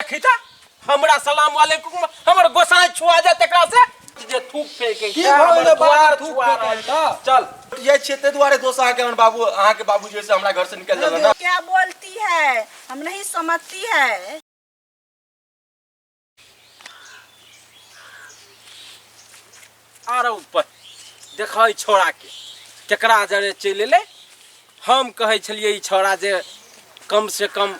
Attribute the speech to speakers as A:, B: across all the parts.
A: देखी त हमरा सलाम वालेकुम हमर गोसाई छुआ जात एकरा से जे थूक फेंके
B: की
A: छै,
B: भऽ
A: हमर
B: गेलै बाबू,
A: द्वार
B: थूक
A: छुआ
B: फेकै
A: रहल
B: तऽ?
A: चल
C: जाइ छियै ताहि दुआरे दोस्त अहाँके हमर बाबू अहाँके बाबू जे से हमरा घर से निकलि गेल ने
D: क्या बोलती है हम नहीं समझती है।
A: आर ऊपर देखै छौड़ा के केकरा जरे चलि एलै। हम कहै छलियै ई छौड़ा जे कम से कम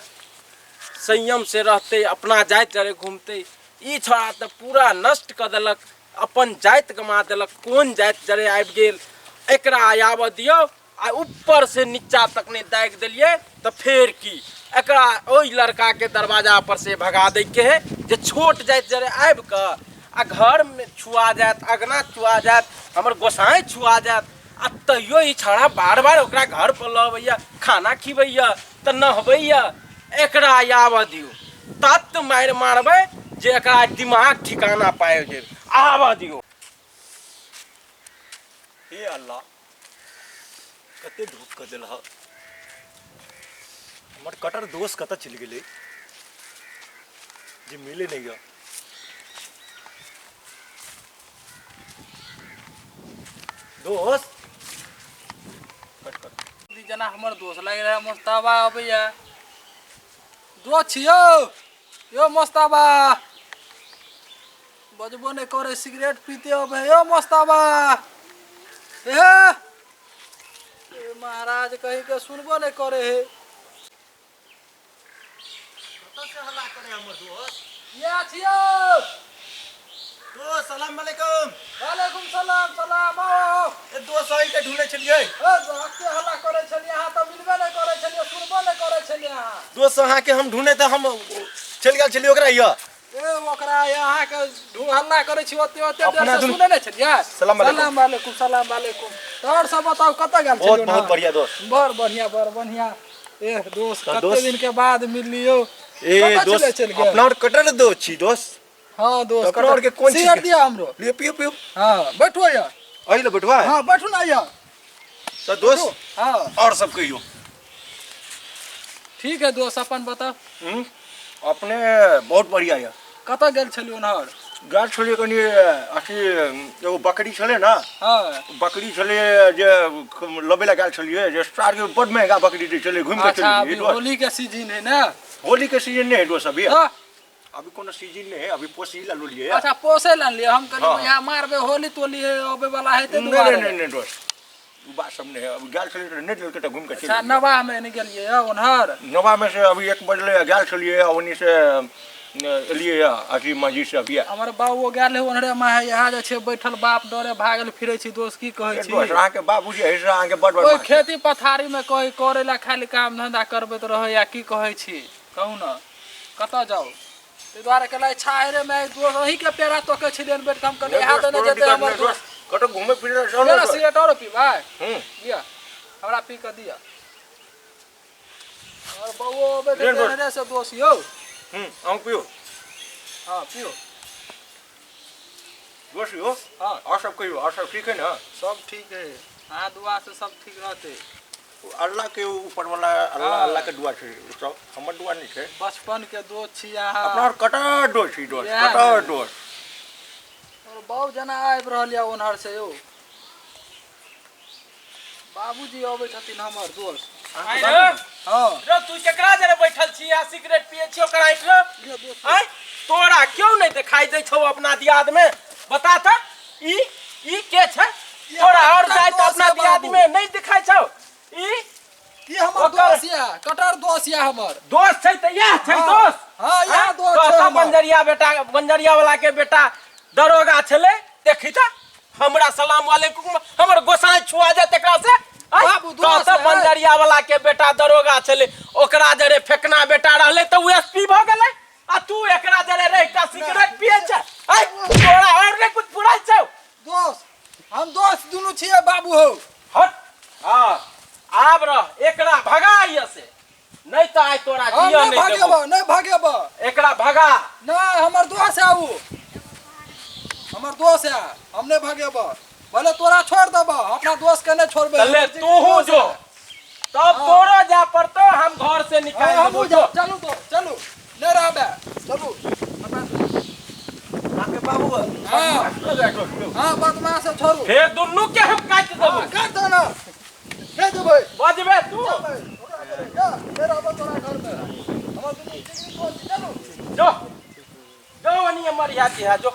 A: संयम से रहतै, अपना जाति जरे घूमतै। ई छौड़ा तऽ पूरा नष्ट कऽ देलक, अपन जाति गमा देलक। कोन जाति जरे आबि गेल? एकरा आबऽ दियौ आ ऊपर से नीचा तक नहि दागि देलियै तऽ फेर की, एकरा ओहि लड़काके दरवाजा पर से भगा दैके है जे छोट जाति जरे आबि कऽ आ घरमे छुआ जायत, अगना छुआ जायत, हमर गोसाई छुआ जायत, आ तैयो ई छौड़ा बार बार ओकरा घर पर लबैया, खाना खिबैया तऽ नहबैया। एकरा आबऽ दियौ, तत मारि मारबै जे एकरा दिमाग ठिकाना पाबि जेबै। आबऽ दियौ।
C: हे अल्लाह, कते धूप कऽ देलह। हमर कटर दोस्त कतऽ चलि गेलै जे मिले नहि यऽ? दोस्त कट कट।
B: जेना हमर दोस्त लागि रहै मोस्ताबा अबैया। दोस्त छियौ यौ मोस्ताबा, बजबो नहि करे, सिगरेट पीते अबै। यौ मोस्ताबा, हे ए महाराज, कहीं के सुनबो नहि करे हे।
C: कतऽ से हल्ला करे हमर दोस्त?
B: या छियौ
C: दोस्त, सलाम अलैकुम।
B: वालेकुम सलाम। सलाम, आओ आओ।
C: ए दोस्त, अहीं के ढूंढै छलियै।
B: ए के हल्ला करे छलियै अहाँ? तऽ मिलबे नहि करे छलियै, सुनबो नहि करे छलियै अहाँ।
C: दोस्त, अहाँके हम ढूंढे तऽ हम चलि गेल छलियै ओकरा यऽ।
B: ए ओकरा अहाँके ढूंढ हल्ला करे छी ओते ओते देर
C: अपना
B: से
C: दुनू-
B: सुने नहि छलियै।
C: सलाम अलैकुम।
B: सलाम वालेकुम, सलाम वालेकुम। तऽ आओर सब बताउ, कतऽ गेल
C: बहुत
B: छलियै?
C: बहुत बढ़िया दोस्त।
B: बड़ बढ़िया, बड़ बढ़िया। ए दोस्त,
C: तऽ
B: कते
C: दोस्त-
B: दिन के बाद मिललियौ।
C: ए
B: कतऽ छलै
C: दोस्त,
B: चलि गेल?
C: अपना और कटर दोस्त छी दोस्त।
B: हाँ दोस्त,
C: अपना और के कोन चीज
B: सिगरेट
C: के-
B: दिया हमरो।
C: लियो, पियो पियो।
B: हाँ बैठो यार।
C: अहि ले बैठवा।
B: हाँ बैठू ना यार।
C: तऽ दोस्त,
B: हाँ
C: और सब कहियो।
B: ठीक है दोस्त, अपन बताउ।
C: अपने बहुत बढ़िया यऽ।
B: कतऽ गेल छलियै ओनहर?
C: गेल छलियै कनि अथी, एगो बकरी छलै ने।
B: हाँ।
C: बकरी छलै जे लबै लए गेल छलियै, जे सार के बड महंगा बकरी दै छलै, घुमि कऽ
B: अच्छा
C: चलि
B: अभी
C: गेलियै दोस्त।
B: होली के सीजन है ना?
C: होली के सीजन नहीं है दोस्त, अभी
B: हाँ।
C: अभी कोनो सीजन नहीं है, अभी पोसी ला लोलिए।
B: अच्छा पोसे ला लिए। हम कहलियै
C: हाँ।
B: यहाँ मारबे, होली तोली है, अबे वाला है ते
C: नहीं
B: दुआरे।
C: नहीं नहीं नहीं दोस्त, उ बात सब नहीं है। अभी गेल छलियै तऽ नहि देलकै तऽ घुमि कऽ चलि
B: अच्छा
C: गेलियै।
B: नवाह में नहीं गेलियै यौ ओनहर?
C: नवा में से अभी 1 बजलै, गेल छलियै, ओन्नी से एलियै अथी मस्जिद से अभी।
B: हमर बाबू गेल है ओनहरे माहे, यहाँ जे छै बैठल बाप डरे भागल फिरै छी दोस्त, की कहै छी?
C: दोस्त, अहाँके बाबू जे है से अहाँके बड
B: ओहि
C: बदमाश।
B: खेती पथारी में कही करे ला खाली काम धंधा करबैत रहै या की कहै छी? कहू ने कतऽ जाउ? ताहि दुआरे कहलै छाहरे में दोस्त अहीं के पेड़ा तोकै छलियनि बैठ के। हम कहलियै यहाँ तऽ नहि जेतै हमर दोस्त।
C: कतौ घुमै फिरै लए चलू
B: लिअ ने
C: दोस्त।
B: सिगरेट आरो पीबै?
C: हूँ।
B: लिअ, हमरा पी कऽ दिअ। हमर बौओ अबै
C: लिअ दोस्त।
B: तेहने से दोस्त यौ।
C: अहूँ पियौ।
B: हाँ पियौ।
C: दोस्त यौ।
B: हाँ।
C: और सब कहियौ, और सब ठीक है ना?
B: सब ठीक है, अहाँ दुआ से सब ठीक रहतै।
C: अल्लाह के ऊपर वाला अल्लाह।
B: हाँ।
C: अल्लाह के दुआ छै सब, हमर दुआ नहीं छै।
B: बचपन के दोस्त छी अहाँ।
C: अपना और कटर दोस्त छी दोस्त।
B: इएह
C: कटर
B: ने।
C: दोस्त।
B: और बाबू जेना आबि रहल यऽ ओन्हर से यौ, बाबूजी अबै छथिन हमर दोस्त।
A: आइ रे।
B: हाँ।
A: रे तू केकरा जरे बैठल छी आ सिगरेट पिए छी ओकरा आँखि रे?
B: लिअ दोस्त।
A: आँय, तोरा क्यों नहीं दिखाई दै छौ अपना दियाद में? बता त, ई ई के छै? तोरा और
B: कटर
A: जाय त
B: दोस्त
A: अपना
B: है
A: दियाद
B: बाबू।
A: में नहीं दिखाई छौ ई?
B: ई हमर
A: ओकर-
B: दोस्त यऽ, कटर दोस्त यऽ हमर।
A: दोस्त छै त इएह छै
B: हाँ,
A: दोस्त।
B: हाँ, इएह
A: आँय?
B: दोस्त छै
A: कहता
B: हमर।
A: बंजरिया बेटा, बंजरिया वाला के बेटा दरोगा छलै। देखी त हमरा सलाम वालेकुम हमर गोसाई छुआ जात एकरा से। आँय?
B: बाबू, दोस्त
A: कहता
B: है।
A: बंजरिया वाला के बेटा दरोगा छलै, ओकरा जरे फेकना बेटा रहलै तऽ ओ एसपी भऽ गेलै, आ तू एकरा जरे रहि कऽ सिगरेट पियै छै। आँय, तोरा और नहि कुछ फुराइ छौ?
B: दोस्त, हम दोस्त दुनू छियै बाबू हौ।
A: हट, हाँ आब रह, एकरा भगा इहाँ से, नहीं तऽ आइ तोरा
B: हम
A: जियऽ
B: नहि
A: नहि देबौ।
B: भागेबो, नहि भागेबो।
A: एकरा भगा।
B: नहि, हमर दोस्त है उ, हमर दोस्त है, हम नहि भागेबो। भले तोरा छोड़ देबो, अपना दोस्त के नहि छोड़बै।
A: तले तूहू जो, तब
B: हाँ।
A: तोरो जाय पड़तो, हम घर से निकाल
B: हाँ,
A: देबो।
B: हमहूँ
A: जो।
B: जायब। चलू दोस्त, चलू, नहि रहबै, चलू।
C: जाय दोस्त।
B: हां बदमाश है, छोड़ू।
A: फेर दुनू के हम काटि देबो।
B: काट दो ना, नहीं देबै।
A: बजबे तू।
B: ओकरा जरे जा, फेर आबो तोरा घर में। हमर दुनू जिगरी दोस्त, चलू।
A: जो जो अनिया मरिया दिहा जो।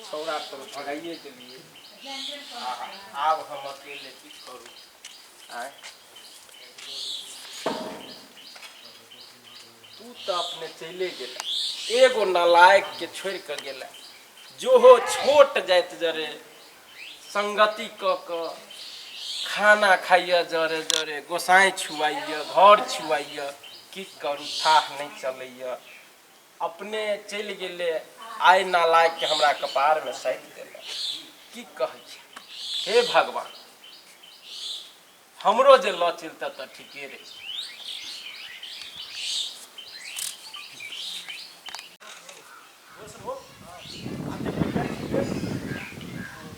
A: छौड़ा तो भगाइए देलिए। आब हम अकेले की करू? आय तू तो अपने चले गेला, एगो नालायक के छोड़ के गेला। जो हो छोट जाइत जरे संगति क क खाना खाइए जरे जरे गोसाई छुआइए घर छुआइए, की करू थाह नहीं चलैए। अपने चलि गेले, आइ नालायक के हमरा कपार में साटि देलक। की कहै छै हे भगवान, हमरो जे लऽ चलतै तऽ ठीके रहे।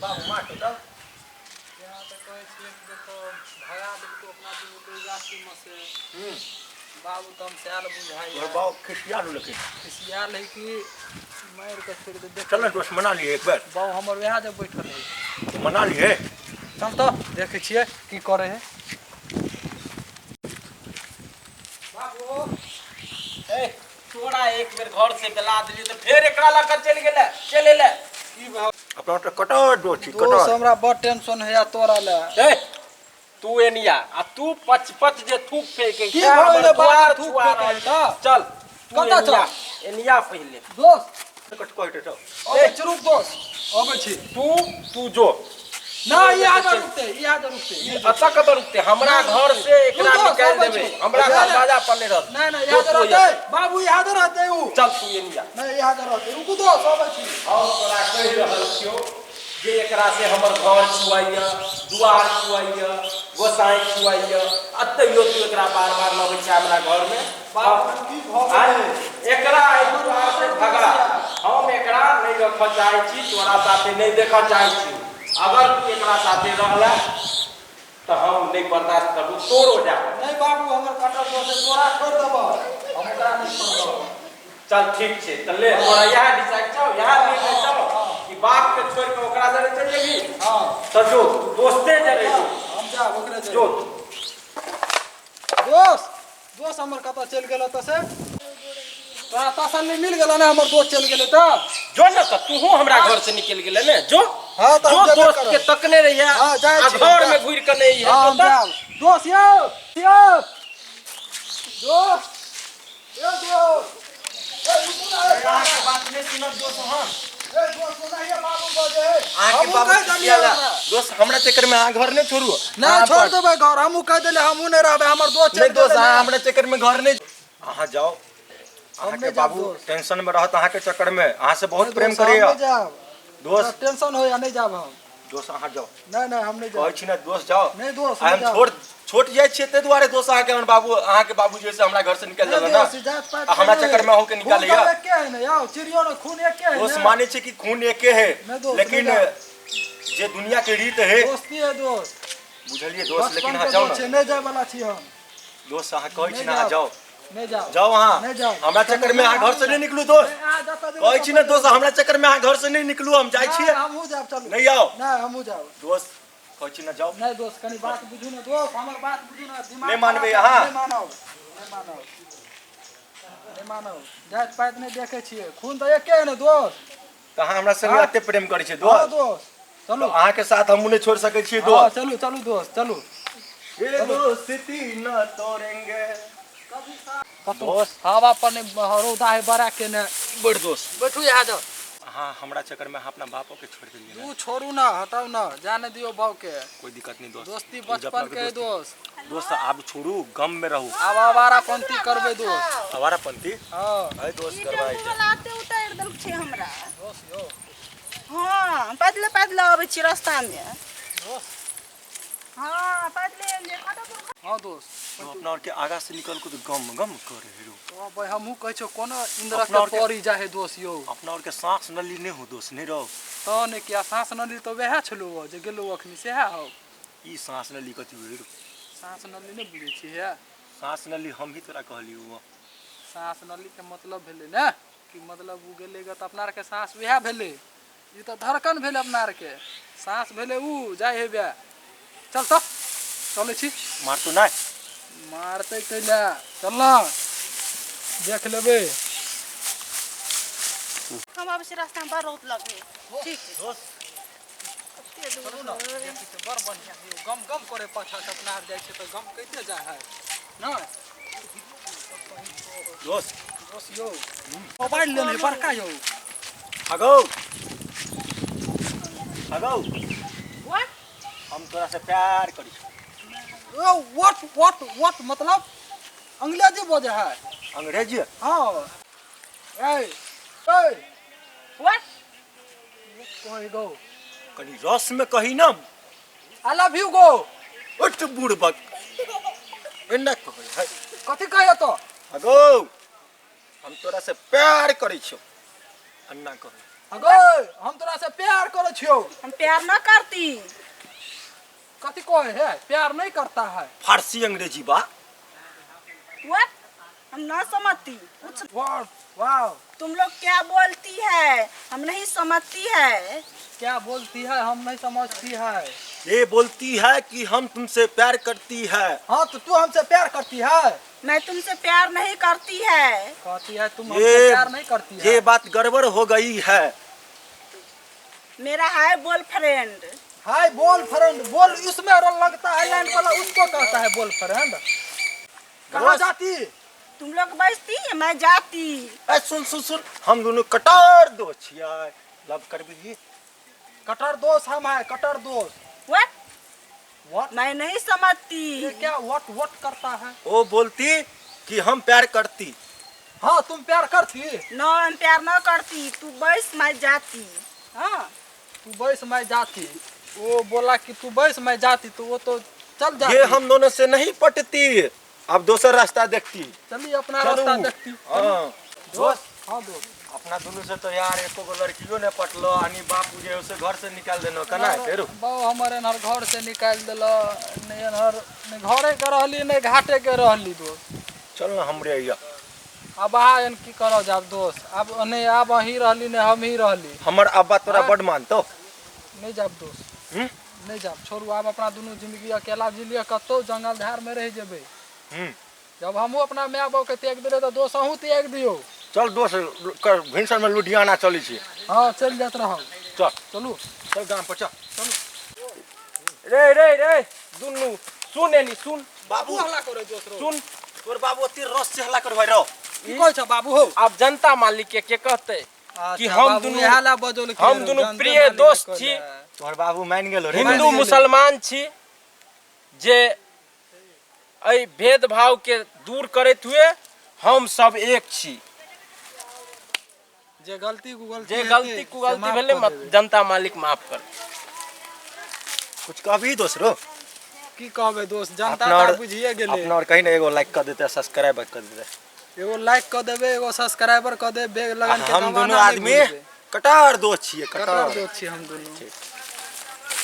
C: बाबू मार तो
B: यहाँ तऽ कहै छियै कि देखो भगा देलको अपना दुनू के गाछी में से। बाबू तऽ हम सैल बुझाइए।
C: तोहर बाबू खिसियाल लेकिन
B: खिसियाल है कि मारि के छोड़ि दे। देख
C: चल ना दोस्त, मना लिए एक बार।
B: बाबू हमर वएह जे बैठल है,
C: मना लिए।
B: चल तऽ देखै छियै की करै है। बाबू
A: ए तोरा एक बेर घर से गला देली तऽ फेर एकरा लऽ कऽ चलि गेलै, चलि एलै।
B: की भऽ
C: अपना तऽ कटर दोस्त छी,
B: दोस्त,
C: कटर।
B: हमरा बड़ टेंशन होइया तोरा ले।
A: ए तू एनिया आ तू पच पच जे थूक फेंके
B: की भऽ गेलै बाबू थूक
A: छुआ
B: फेकै
A: रहल।
B: तऽ?
A: चल तू
B: कतऽ चल?
A: एनिया, एनिया पहिले।
B: दोस्त
C: कट कहै तऽ
B: अबै छी, रुक दोस्त, अबै छी।
A: तू तू जो
B: ना यहाँ जे रुकतै, यहाँ जे रुकतै।
A: एतऽ कतऽ रुकतै? हमरा घर से एकरा
B: रुक दोस्त,
A: निकालि
B: अबै
A: देबै।
B: छी।
A: हमरा
B: ना, ना।
A: दरवाजा पर नहि रहत।
B: नहीं नहीं, यहाँ
A: जो
B: जे
A: तू
B: रहतै बाबू, यहाँ जे रहतै उ।
A: चल तू एनिया।
B: नहीं, यहाँ जे रहतै, रुकू दोस्त, अबै छी।
A: हम तोरा कहि रहल छियौ जे एकरा से हमर घर छुआइए, दुआर छुआइए, गोसाई छुआइए, आ तैयो तू एकरा बार बार लबै छै हमरा घर में।
B: बाबू की भऽ गेलै?
A: एकरा एहि दुआर से भगा। हम एकरा नहि रखऽ चाहै छी, तोरा साथे नहि देखऽ चाहै छी। अगर तू एकरा साथे रहला तऽ हम नहि बर्दाश्त करबू, तोरो जा।
B: नहीं बाबू, हमर कटर दोस्त है, तोरा छोड़ि देबऽ, हम ओकरा नहि छोड़बऽ।
A: चल ठीक छै, तऽ ले तोरा इएह डिसाइड छौ, इएह निर्णय छौ कि बाप के छोड़ि कऽ ओकरा जरे चलि जेबही?
B: हाँ।
A: तऽ जो दोस्ते जरे जो।
B: हम जाब ओकरे जरे।
A: जो।
B: दोस्त, दोस्त हमर कतऽ चलि गेल तऽ से? तोरा तसल्ली मिल गेल ने हमर दोस्त चलि गेलै तऽ?
A: जो ने तऽ तूहो हमरा घर से निकलि गेलै ने, जो।
B: हाँ, तऽ
A: जो
B: हम जेबे
A: दोस्त
B: करब।
A: के तकने रहिए
B: हाँ, जाइ
A: आ
B: छी,
A: घर में
B: जाब।
A: घुरि कऽ नहि
B: हाँ, हम
A: अइहे।
B: जाब। दोस्त यौ, यौ। दोस्त, यौ दोस्त। ए, रुकू ना, ए,
A: अहाँके बात नहि सुनब दोस्त। हम
B: ए, दोस्त, ओनाहिये बाबू बजै है।
C: अहाँके
B: हमहूँ
C: बाबू
B: कहि देलियै
C: खिसियाला।
B: ओकरा।
C: दोस्त हमरा चक्कर में अहाँ घर नहीं छोड़ू।
B: नहीं
C: अहाँ
B: छोड़
C: पर-
B: देबै घर, हमहूँ कहि देलियै हमहूँ नहीं रहबै, हमर दोस्त
C: नहीं
B: चलि
C: दोस्त,
B: गेलै
C: अहाँ
B: ने।
C: हमरा चक्कर में घर नहीं। अहाँ जाओ, अहाँके
B: नहि जाब
C: बाबू
B: दोस्त।
C: टेंशन में रहत अहाँके चक्कर में, अहाँ से बहुत
B: नहीं
C: प्रेम
B: दोस्त, हम
C: करैया
B: नहीं जाब।
C: दोस्त।
B: टेंशन होइया, नहीं जाब हम।
C: दोस्त अहाँ जाओ।
B: नहीं नहीं, हम नहीं
C: कहै
B: जाब।
C: छी ने दोस्त जाओ।
B: नहीं दोस्त,
C: आ हम
B: नहीं जाब।
C: छोट छोट जाइ छियै ताहि दुआरे दोस्त अहाँके हमर बाबू, अहाँके बाबू जे से हमरा घर से निकलि
B: नहीं
C: गेल ने।
B: दोस्त, जात पात
C: आ हमरा
B: नहीं।
C: चक्कर में अहूँके
B: खून
C: निकालैया।
B: तऽ एके है ने यौ, चिड़ियो ने खून एके है
C: दोस्त
B: ने।
C: मानै छै कि खून एके है,
B: नहीं दोस्त,
C: लेकिन
B: नहीं जाब।
C: जे दुनिया के रीत है।
B: दोस्ती है दोस्त।
C: बुझलियै दोस्त, लेकिन
B: बचपन
C: अहाँ
B: के
C: जाओ
B: दोस्त
C: ने
B: छै, नहीं जाय वाला छी हम।
C: दोस्त। अहाँ कहै छी
B: नहीं
C: ने अहाँ
B: जाब।
C: जाओ।
B: नहीं जाब।
C: जाओ अहाँ।
B: नहीं जाब।
C: हमरा चक्कर में अहाँ घर से नहीं निकलू दोस्त।
B: नहीं, अहाँ जतऽ जेबै
C: कहै छी ने दोस्त, हमरा चक्कर में अहाँ घर से नहीं निकलू, हम जाइ
B: नहीं,
C: छियै।
B: हमहूँ जाब, चलू।
C: नहीं आओ।
B: नहीं, हमहूँ जाब।
C: दोस्त कहै छी ने जाओ।
B: नहीं दोस्त, कनी बात बुझू ने दोस्त, हमर बात बुझू ने, दिमाग
C: नहीं मानबै
B: खराब
C: अहाँ।
B: नहीं मानब, नहीं मानब, नहीं मानब। जात पात नहीं देखै छियै, खून तऽ एके है ने दोस्त।
C: तऽ अहाँ हमरा संगे
B: हाँ।
C: एते प्रेम करै छियै
B: हाँ
C: दोस्त?
B: दोस्त, चलू।
C: तऽ अहाँके साथ हमहूँ नहि छोड़ि सकै छियै
B: हाँ,
C: दोस्त।
B: चलू चलू दोस्त, चलू।
C: ये दोस्ती न तोड़ेंगे
B: दोस्त, हवा पर नहीं रौदा है बड़ा के ने।
A: बैठ दोस्त।
B: बैठू यहाँ जाओ।
C: अहाँ हमरा चक्कर में अहाँ अपना बापो के छोड़ देलियै ने।
B: तू छोड़ू ना, हटाउ ना, जाने दियो बाप के।
C: कोई दिक्कत नहीं दोस्त।
B: दोस्ती
C: जब
B: बचपन
C: अपना
B: के है दोस्त।
C: दोस्त आब छोड़ू, गम में रहू।
B: आब आवारापंथी करबै दोस्त।
C: आवारापंथी?
B: हाँ।
C: अरे दोस्त
D: ई
C: करवाइ
D: टेम्पू वाला आते उतारि देलक छै हमरा।
B: दोस्त यौ।
D: हाँ, पैदले पैदले अबै छी रास्ता में।
B: दोस्त।
D: हाँ, पैदले एलियै, कतऽ दूर।
B: हाँ दोस्त।
C: तो अपना और के आगा से निकल को तो गम गम करे हेरो।
B: तो भाई हमहूँ कहै छियौ कोनो इंद्र
C: अपना
B: के
C: और के-
B: पड़ी जाहे दोस्त यौ।
C: अपना और के सांस नली नहीं हो दोस्त, नहीं रहो।
B: तऽ ने किया सांस नली तऽ वएह छलौ जे गेलौ अखनी सेहे हौ।
C: ई सांस नली कथी भेल?
B: सांस नली नहि बुझै छियै हे?
C: सांस नली हम ही तोरा कहलियौ।
B: सांस नली के मतलब भेलै ने कि मतलब ओ गेलै ग तऽ अपना आरके साँस वएह भेलै। ई तऽ धड़कन भेलै अपना आरके, साँस भेलै उ जाइ हेबे। चल तऽ चलै छी।
C: मारतौ नहि?
B: मारतै कैला, चल ना देख लेबै।
D: हम आबै छी, रास्तामे बड़ रौद लगै। ठीक छै।
B: चलू ने, देखै छियै बड़ बढ़िआँ यौ, गम गम करे पाछा से अपना आर जाइ छियै तऽ गम कइते जाइ है नहि?
C: दोस्त।
B: दोस्त यौ, मोबाइल लेने बड़का यौ।
C: अगौ अगौ।
D: What?
C: हम तोरा से प्यार करी छी।
B: ओ what what what मतलब अंग्रेजी बजे है?
C: अंग्रेजी।
B: हाँ, ए ए।
D: What?
B: कही गो।
C: कनी रस में कही ना।
B: I love you go.
C: उठ बुड़बक, एना कहै है?
B: कथी कहियो तो?
C: अगौ, हम तोरा से प्यार करै छियौ, अन्ना कहै।
B: अगो, हम तोरा से प्यार करै छियौ।
D: हम प्यार न करती।
B: कथी कहे है? प्यार नहीं करता है।
C: फारसी अंग्रेजी बा।
D: What? हम न समझती कुछ।
B: What, wow.
D: तुम लोग क्या बोलती है, हम नहीं समझती है।
B: क्या बोलती है, हम नहीं समझती है।
C: ये बोलती है कि हम तुमसे प्यार करती है।
B: हाँ, तो तू हमसे प्यार करती है?
D: मैं तुमसे प्यार नहीं करती है।
B: कहती है तुम हमसे प्यार नहीं करती है।
C: ये बात गड़बड़ हो गई है।
D: मेरा है बोल फ्रेंड।
B: हाय बोल फ्रेंड, बोल इसमें रोल लगता है लाइन वाला, उसको कहता है बोल फ्रेंड। कहाँ
C: दोस्त।
B: जाती?
D: तुम लोग बजती, मैं जाती।
C: ए सुन सुन सुन, हम दोनों कटार दोस्त छियै, लव करबी?
B: कटर दोस्त हम है, कटर दोस्त।
D: What?
B: What?
D: मैं नहीं समझती।
B: ये क्या what what करता है?
C: वो बोलती कि हम प्यार करती।
B: हाँ, तुम प्यार करती?
D: न, हम प्यार न करती। तू बस, मैं जाती। हाँ।
B: तू बस, मैं जाती। वो बोला कि तू बस, मैं जाती, तो वो तो चल जाती।
C: ये हम दोनों से नहीं पटती, अब दोसर रास्ता देखती।
B: चलिए अपना
C: चलू।
B: रास्ता देखती।
C: हाँ दोस्त।
B: हाँ दोस्त।
C: अपना दोनों से तो यार एको गो लड़कियों ने पटलो, आनी बाप जे उसे घर से निकाल देनो, केना हेतै रो?
B: बाऊ हमर एनहर घर से निकालि देल। नहि एनहर नहि घरे के रहली, नहि घाटे के रहली दोस्त।
C: चल ना हमरे अइया।
B: अब अहाँ एहन की करब जाब दोस्त, आब नहि आब अहीं रहली, नहि हम ही रहली।
C: हमर अब्बा तोरा
B: हाँ।
C: बड मानतो।
B: नहि जाब दोस्त।
C: हम्म?
B: नहि जाब, छोड़ू। आब अपना दुनू जिंदगी अकेला जी लिअ, कतहु जंगल झाड़ में रहि जेबै। जब हमहूँ अपना माय बाप के त्याग देलियै तऽ दोस्त अहूँ त्याग दियौ।
C: चल दोस्त, भिनसर में लुधियाना चलै छी।
B: हाँ, चलि जाइत रहब।
C: चल।
B: चलू।
C: चल गाम पर चल।
A: रे रे रे, दुनू सुन, एनी सुन।
C: बाबू।
B: हल्ला करे दोस्त रो।
A: सुन।
C: तोर बाबू अति रस से हल्ला करबै रो।
B: की कहै छ बाबू हौ?
A: आब जनता मालिक के कहतै कि
B: अच्छा,
A: हम
B: बाबू
A: दुनू
B: इएह ला बजौलखिन।
A: हम दुनू
B: जनते
A: प्रिय
B: मालिक
A: दोस्त
B: कहले।
A: छी।
C: तोहर बाबू मान गेलो रे।
A: हिंदू
B: गेलै।
A: मुसलमान छी, जे एहि भेदभाव के दूर करैत हुए हम सब एक छी।
B: जे गलती कुगलती
A: जे
B: हेतै,
A: गलती
B: से
A: कुगलती
B: माफ
A: भेलै
B: कऽ
A: मत
B: देबै।
A: जनता मालिक माफ कर।
C: कुछ कहबी दोस्त रो?
B: की कहबै दोस्त, जनता
C: अपना
B: तऽ
C: और
B: बुझिए गेलै।
C: अपना और कहीं ना एगो लाइक कर देते, सब्सक्राइब कर देते।
B: एगो लाइक कऽ देबै, एगो सब्सक्राइबर कऽ देबै, बेल लगन के
C: हम
B: दबाना
C: दोनों
B: नहि
C: आदमी
B: भूलबै।
C: कटार दोस्त छियै।
B: कटर
C: कटार
B: दोस्त छी हम दुनू।
C: ठीक।